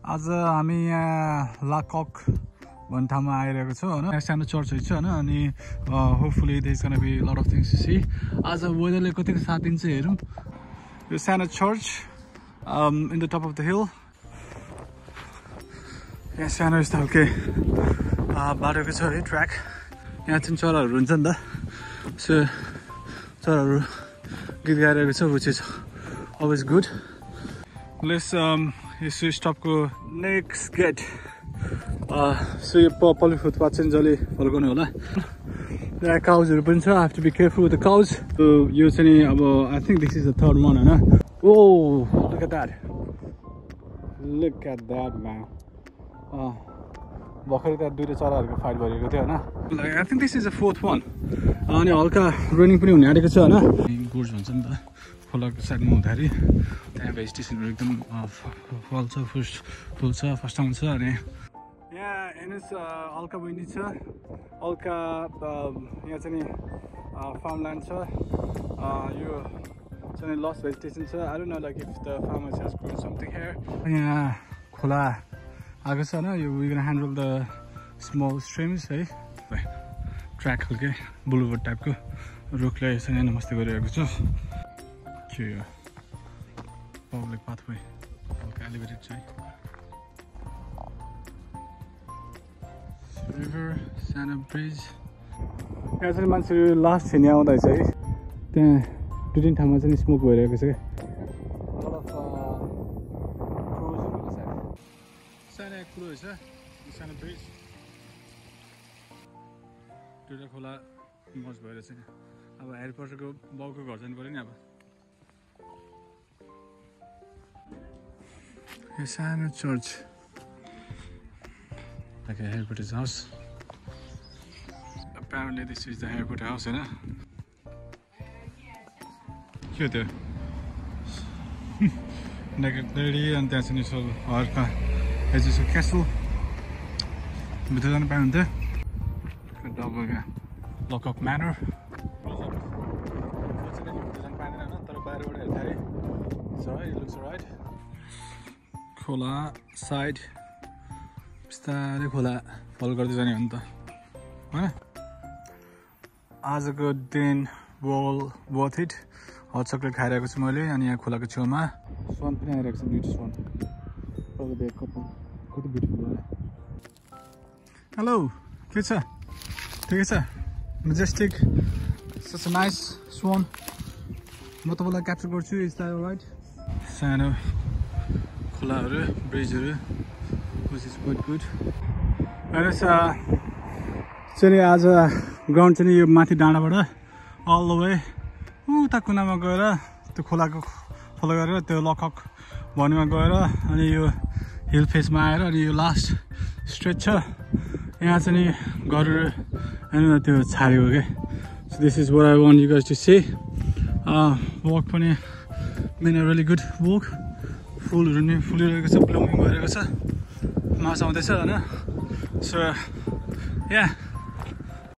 आज हामी यहाँ लाकक भन्ने ठाउँमा आइरहेको छौँ हैन। यहाँ सानो चर्चहरू छ हैन अनि hopefully there is gonna be lot of things to see. आज वेदरले कतिको साथ दिन्छ हेरौँ। यो सानो church in the top of the hill. यहाँ सानो यस्तो खालके बाटोको छ है ट्र्याक। यहाँ चाहिँ चराहरू हुन्छ नि त, सो चराहरू गीत गाइरहेको छ which is always good. Let's यसो स्टपको नेक्स्ट गेट। सो यो पब्लिक फुटपाथ चाहिँ जसले फलो गर्नु होला। यहाँ काउजहरू पनि छ, I have to be careful with the cows. यो चाहिँ अब I think this is the third one हैन। Oh look at that, look at that man. भर्खरै त्यहाँ दुईवटा चराहरूको फाइट भइरहेको थियो होइन। I think this is the fourth one. अनि हल्का रनिङ पनि हुने आँटेको छ होइन। गोर्ज भन्छ नि त, खोलाको साइडमा हुँदाखेरि त्यहाँ भेजिटेसनहरू एकदम फल्छ, फुल्छ, फर्स्ट आउँछ। अनि यहाँ हेर्नुहोस् हल्का बहिनी छ, हल्का यहाँ चाहिँ फार्मल्यान्ड छ। यो चाहिँ लस भेजिटेसन छ। I don't know like if the farmers has grown something here. यहाँ खोला आएको छ होइन। यो we can handle the small streams है। ट्र्याक खालके बुलुबर्ड टाइपको रुखलाई यसरी नमस्ते गरिरहेको छु। के यो पब्लिक पाथवे हल्का एलिभेटेड छ है। रिभर, सानो ब्रिज। यहाँ चाहिँ मान्छेहरू लास्ट छिनी आउँदैछ है। त्यहाँ दुई तिन ठाउँमा चाहिँ स्मोक भइरहेको छ क्या। सानो कुरो रहेछ सानो ब्रिज। दुईवटा खोला मज भएर चाहिँ अब एयरपोर्टको बाउको घर जानु पऱ्यो नि। अब यो सानो church like a Harry house. Apparently this is the Harry Potter house, है ना? के हो त्यो? नेगेटली अनि त्यहाँ चाहिँ यसो हल्का यसो क्यासल भित्र जानु पाइनुहुन्थ्यो। डबल क्या लकअप म्यानर। भित्र जानु पाइँदैन होइन, तर बाहिरबाट हेर्दाखेरि इट लुक्स राइट। खोला साइड बिस्तारै खोला फलो गर्दै जाने हो नि त होइन। आजको दिन वर्थ इट। हट चक्लेट खाइरहेको छु मैले। अनि यहाँ खोलाको छेउमा स्वान पनि आइरहेको छ, दुईवटा स्वान। कति ब्युटिफुल होला। हेलो, के छ? ठिकै छ? मेजेस्टिक, सच अ नाइस स्वान। म तपाईँलाई क्याप्चर गर्छु। Is that right? सानो खोलाहरू, ब्रिजहरू, which is quite good. हेर्नुहोस् चाहिँ आज ग्राउन्ड चाहिँ यो माथि डाँडाबाट अल द वे उता कुनामा गएर त्यो खोलाको फलो गरेर त्यो लकक भन्नेमा गएर अनि यो हिल फेसमा आएर अनि यो लास्ट स्ट्रेच छ। यहाँ चाहिँ घरहरू हेर्नु न त्यो छारेको क्या। So this is what I want you guys to see. Walk पनि been a really good walk. फुलहरू नि फुलिरहेको छ, ब्लुमिङ भइरहेको छ, मास आउँदैछ होइन। सो या